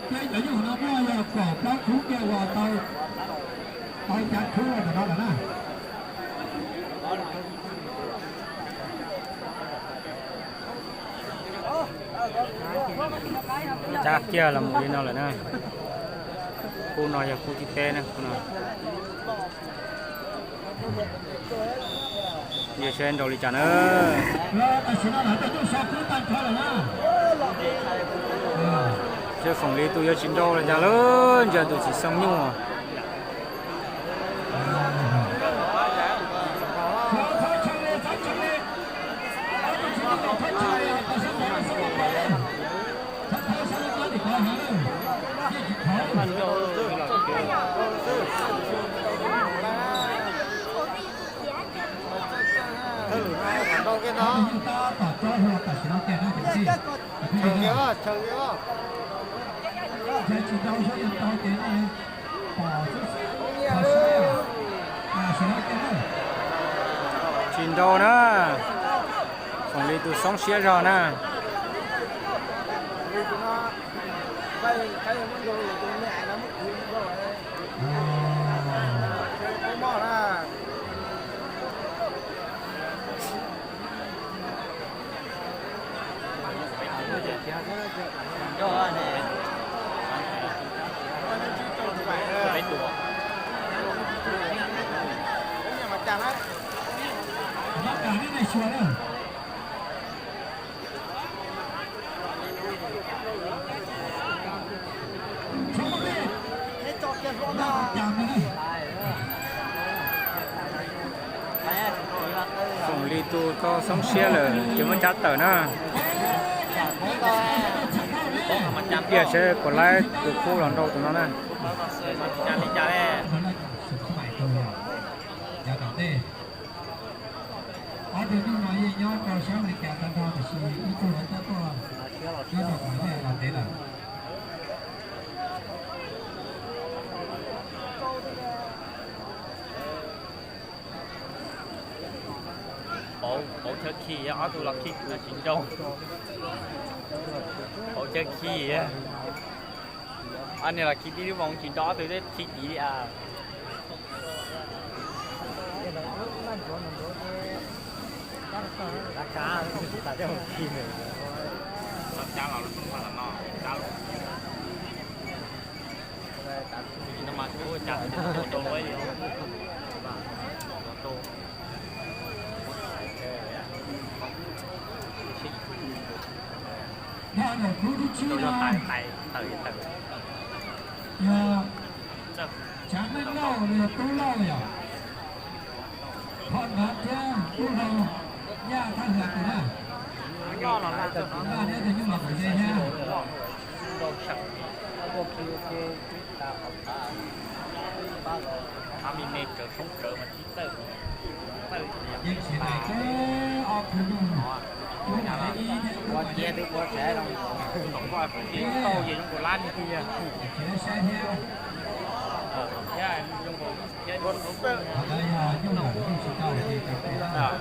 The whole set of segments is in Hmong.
Peb cov nyuj no muaj yog kaum plaub khub kiag uas tau, tau cav khub ntawm no lawm na. Cab kiag los mus li no lawm na. Khub no yog khub thib peb na, khub no. Ntshe seb nrau li cas na. Seb Foom Lis tus yuav tsis nrau li cas lawm, ntsia tus txiv xeeb nyuj. Tsis nrau na. Foom Lis tus xoob siab zog na. Foom Lis tus tau xoob siab lawm ces muab cab tawm na. Tiag seb puas laib tus khub los nrau tus no na. Ob tug nyuj no yeej nyob rau sab Amelikas tag nrho, tiam sis ib tug lawv tab tom nyob rau qhov ntej los ntev lawm. Pauv, pauv chaw khi, ob tug los khi no tsis nrau. Pauv chaw khi, ob niag los khi tib lub voos tsis nrau, ob tug twb khi tid li as. Nyob ntawm khub thib tsib no, yog Tsav Neej Lauj los yog Tub Lauj yom. Phoj Nrov thiab Tub Hlau, Yaj Thaj Hwm tus na. Nrog neb tus nyuj los kuv ze thiab. Yeej tsis hais koj ob khub nyuj, ua ciav twb ua tsav los, tau ces zoo nkaus lab li tiag. Tsis saib thiab. Qhov ntawd yog nyuj lawm nyuj tsis tau ces tau.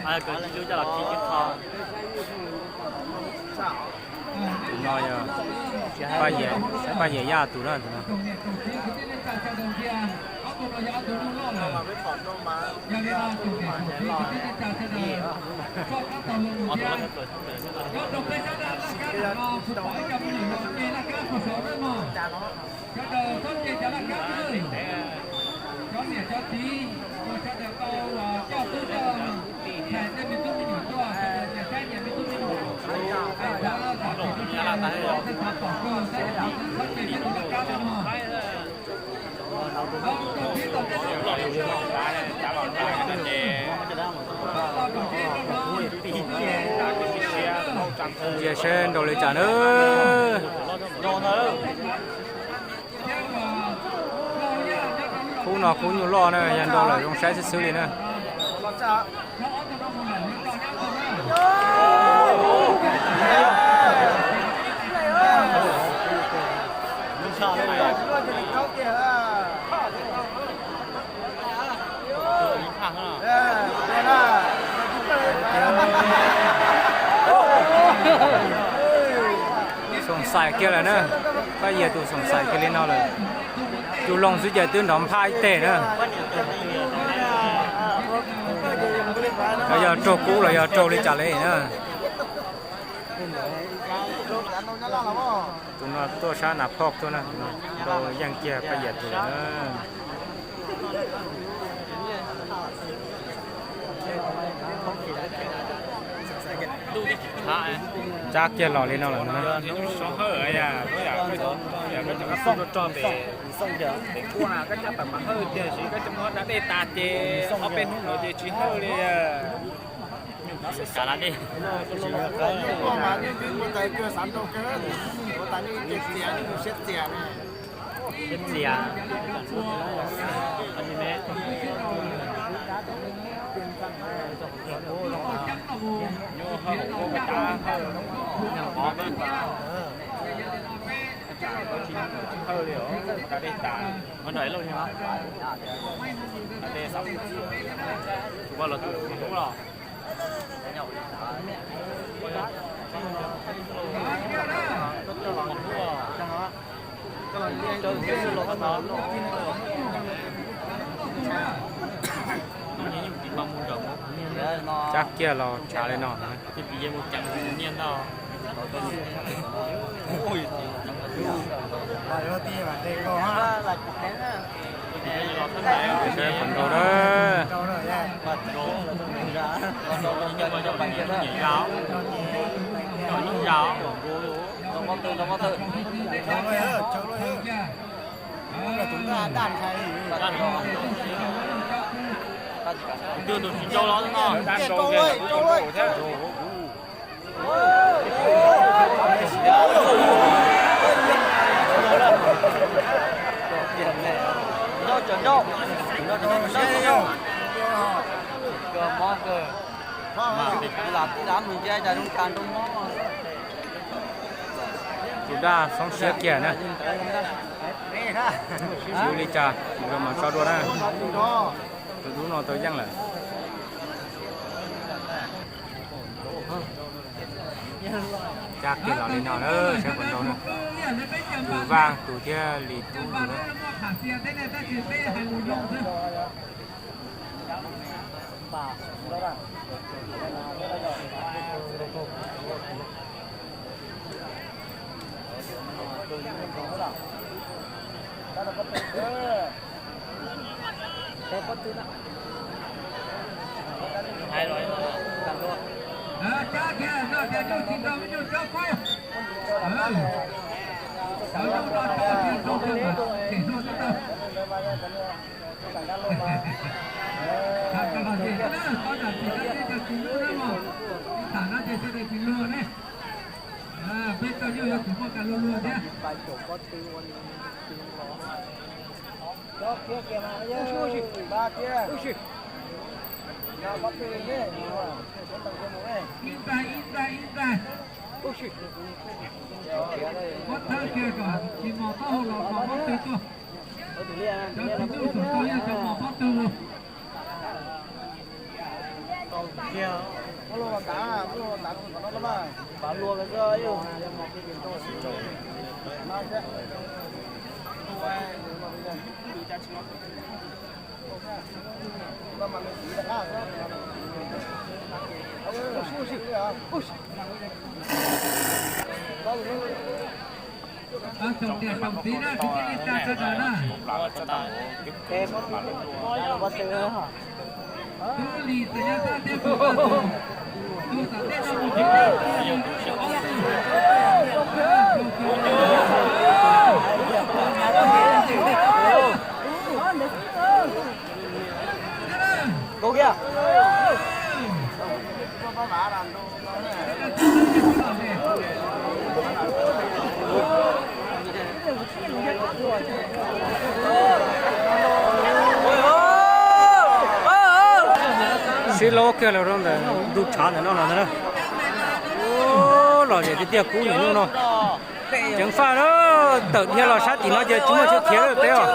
Kawg tib lub coj los khi ib qho. Tus no yog Paj Yam Yaj tus na, tus no. Sawv daws txhob nce cov laj kab na, cov niam cov txiv, sawv daws tau coj tub coj ntxhais tej me tub me nyuam tuaj, sawv daws nyias saib nyias me tub me nyuam, hais ntawd kom tus tus tus thawj thawj pom kawg, saib txhob nce peb tus laj kab no mog. Ntsia seb nrau li cas na. Khub no khub nyuj loj na, yog nrau lawm zoo saib xwb xwb li na. Xais kiag lawm na, Paj Yias tus xoom xais kiag li no lawm. Tus loo xwb ces twb nrov nphaj ib teg na. Los yog raug kub los yog raug li cas li na. Tus no tuaj sab Nas Phoj tuaj na, tus no nrau yeej kiag Paj Yias tus lawm na. Tsab kiag los li no lawm na. Txias. Tsab kiag los tshav li no. Seb qhov nrau na. Tus tsis nrau los no. Tus daj xoob siab kiag na. Tsis ua li cas, mus rau mas tso dua na. Tus dub no tau yeej lawm. Tsab kiag los li no na, seb puas nrau na. Tus Vaj tus thiab Lis Tub tus na. Peb tau yog yuav tsum muaj kas luag luag thiab. Ib ntaj ib ntaj ib ntaj. Muab thawb kiag kom tsis mos taub hau los mos pob tw tuaj. Cov txiv ntuj saum tau yog cov mos pob tw. Tsoom niam tsoom txiv na, kwv tij neej tsa sawv daws na. Tub Lis txawm yog Xab Tiab Pov Paj Tug, tus tom tej no mus tsis tau, tus yog tus tsis ob tug. Kauv kiag. Sib laub kiag los rau ntawm ntug tshav ntawm no los ntag na. Los tiag tiag kub nim no. Ceev faj na, tawm dhia los sab tim no ces tsis muaj chaw khiav lawm peb os.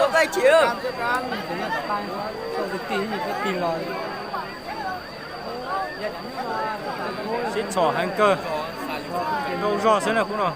Sib txhom heev kawg, nkauj zog xwb na khub no.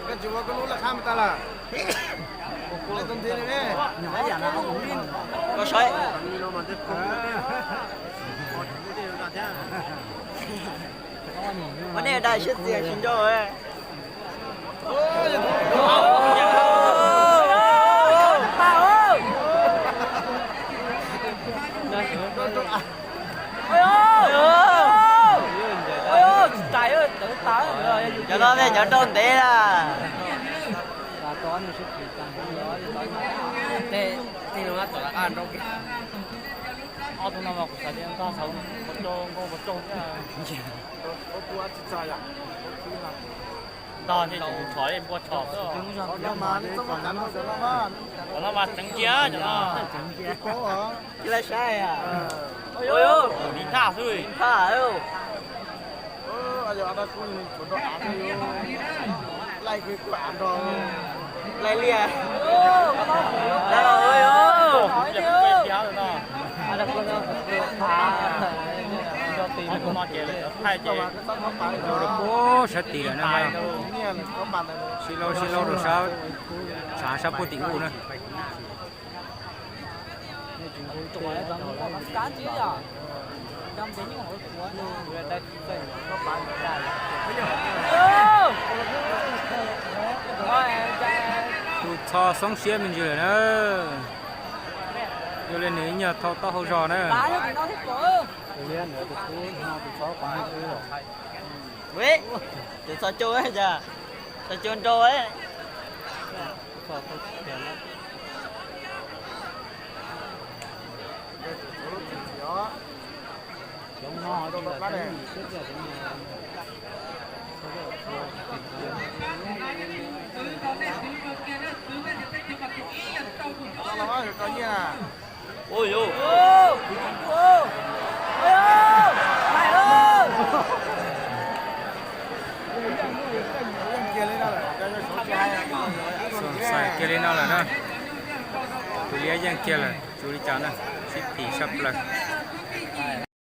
Koj tsis ua koj lub laj qab mas tag lawm. Koj saib. Ua nej dai siab txias tsis nco. Cov no nej nyob rau ntev na. Ob tug no mas kuv xav tias nto saum pov tsog, nkaus pov tsog thiab. Nto thiab tseem tshov li npua tshov xwb. Cov no mas tseem cia cov no. Tsis laib saib. Li thaj xwb. Thaj. Laij liaj. Sab tim lawm na. Sib laub sib laub rau sab, tshav sab puag tim ub na. Tus txho xoob siab me ntsis lawm na. Yog li nws ib nyuag thau taub hau zog na. Tus txho cua, txho cua nrau. Xaim kiag li no lawm na. Tus liab yeej kiag lawm, tsis ua li cas na, sib phim sab plaws.